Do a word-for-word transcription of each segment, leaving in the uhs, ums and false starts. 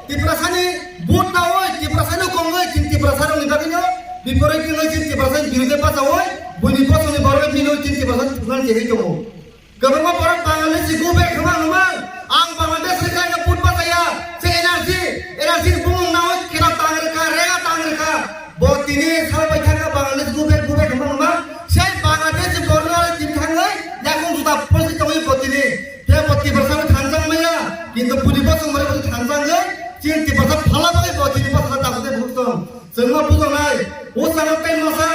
Tiprasani vote nawi, Tiprasani kongwi, chini Tiprasarokni bagwino biporit wngwi chini Tiprasani birude bachawi, buini bosongni borokno minwi chini Tiprasani thumnani chengwi tongo. Kwbangma borok Bangladesh ni go back hwnma hwnma, ang Bangladesh ni kaisa vote bachaya, se N R C, N R C ni bumung nawi kheno tang rwkha, rega tang rwkha. Bo tini sal bai thangkha Bangladesh go back, go back hwnma hwnma, se Bangladesh ni borokno tini thangwi yakung juda post tongwi bo tini. Phiya bo Tiprasa bo thangjak maya, kintu budi bosong mare bo thangjagwi, chini Tiprasa phala bagwi bo tini bosong dakhwte bukthong. Chwngma bujaknai, o chano tei masa,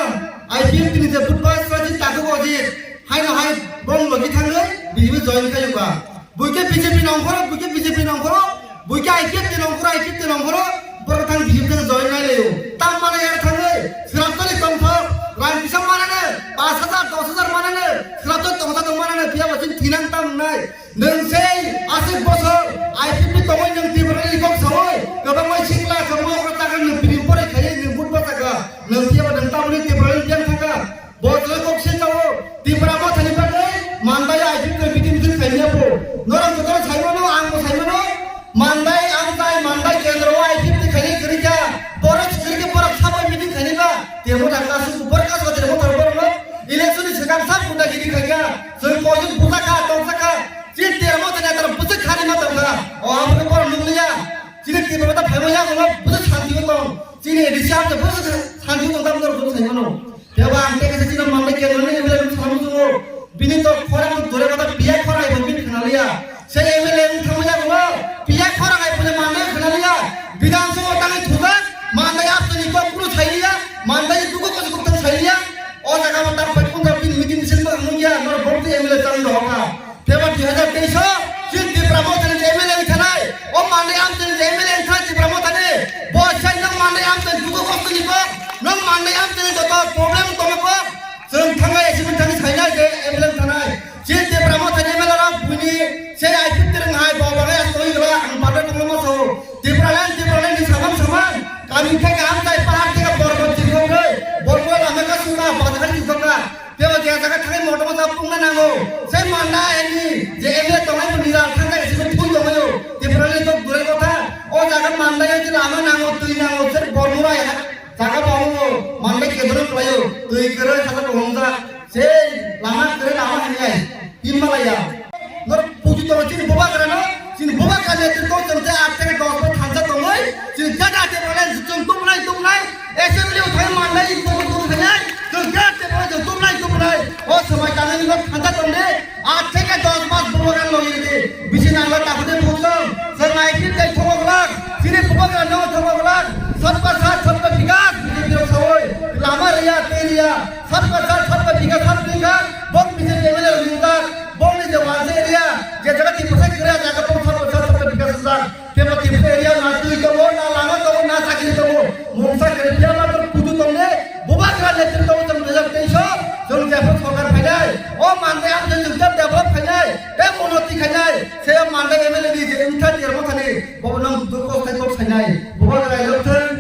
I P F T ni je budhbar sraji takhuk ojit, haino hai bong logi thangwi, B J P join khai ba. Buike B J P nongkhoro, buike B J P nongkhoro, buike I P F T nongkhoro, I P F T nongkhoro, borok thang B J P thang join nai layo. Tam mana yar thangwi, sraptali tongthok, rang kisa manane, pash hajar, dos hajar manane, sraptali tongsa tong manane, phiya bo chini thinang tam nai. Nwng sei aswk bosor I P F T tongwi nwng Tiprani kok sawi, kwbangma sikla, kwbangma okra chakra nwng bini pore khaiwi nwng budhbar chakha. Nwng phiya bo nwng tamoni Tiprani biyang thangkha. Bo chwla kok se chao, Tipra Mothani bagwi Mandai I P F T meeting meeting khaimya bo. Norok jotono saimano, angbo saimano, Mandai amchai, Mandai kendro o I P F T khainai kwrwi kha. Borok kwrwi khe borok sabai meeting khainai ba. Temo thangka aswk borok aswk temo thang borokno. Election ni swkang sab gundagiri khaikha. Chwng koichwng bujakha, tongjakha. Chini Tipra Mothani atar bwswk khani ma tongkha. O aboni borok nukliya. Chini Tipra Motha phaima yago no bwswk santi o tong. Chini A D C amchai bwswk santi o tong tamni norok saimano. Phiya ba ang tei kaisa chini Mandai kendroni M L A rok samu tongo. Bini to khorang dore kata piya khorang ai bini khna liya. Se M L A wng thangma yago no piya khorang ai bini Mandai khna liya. Bidhan Sabha tangwi thujak Mandai amchaini kok kunu sai liya. Mandai dugo kosi kok tang sai liya. O jaga ma tang pai kung bini meeting misil ma nung ya nor bom tei M L A tang rohka. Phiya ba dui hajar teis o chini Tipra Mothani je M L A wng thanai. O Mandai amchaini je M L A wng thanai Tipra Mothani. Bo sai nang Mandai amchaini dugo kosto ni kok. Nwng Mandai amchaini joto problem tongma kok, chwng thangnai, S M thani sainai je M L A thanai. Chini Tipra Mothani M L A rok buini se I P F T rwng hai bo bagwi as tongwi gla ang bada tongma sao. Tipraland, Tipraland ni samang samang. Kami theke amchai pahar theke borok chirkok rwi. Borok lama ka sungka, bazar chirkok ka. Tebo je jaga thangwi motor masa pungna nango. Se Mandai ni je M L A tongnai bo nira thangnai sini thui tongo. Tipraland ni tok durai kotha. O jaga Mandai ni lama nango, twi nango, se borok rai ha. Jaga bo amo Mandai kedro khlaio, twi kwrwi khaja bo hwnjak, sei lama kwrwi lama hamya, himmalaya. Nor puji tongo chini bubagrano, chini bubagra netrito chwng tei aat theke dos bo thansa tongwi, chini jada tei bolai chwng tubulai tubulai, assembly o thai Mandai tubul tubul khainai, chwng jada tei bolai chwng tubulai tubulai, o swmai tangnani no thansa tongdi, aat theke dos mas bubagra logi di, bisi nangla takhwde buktong, chwng I P F T thai thongo glak, chini bubagra no thongo glak, sabka saath sabka vikas, B J P rok sawoi, lama riya, tei riya, sabka saath sabka vikas, sabka vikas, bok B J P M L A rijak, bok ni je wanse area, je jaga Tiprasa kwrwi jaga bok sabka saath sabka vikas rijak, tebo Tiprasa area na twi tongo, na lama tongo, na chakri tongo, mungsa kwrwi phiya ma tor puju tongne, bubagra netrito chwng dui hajar teis o, chwng jephru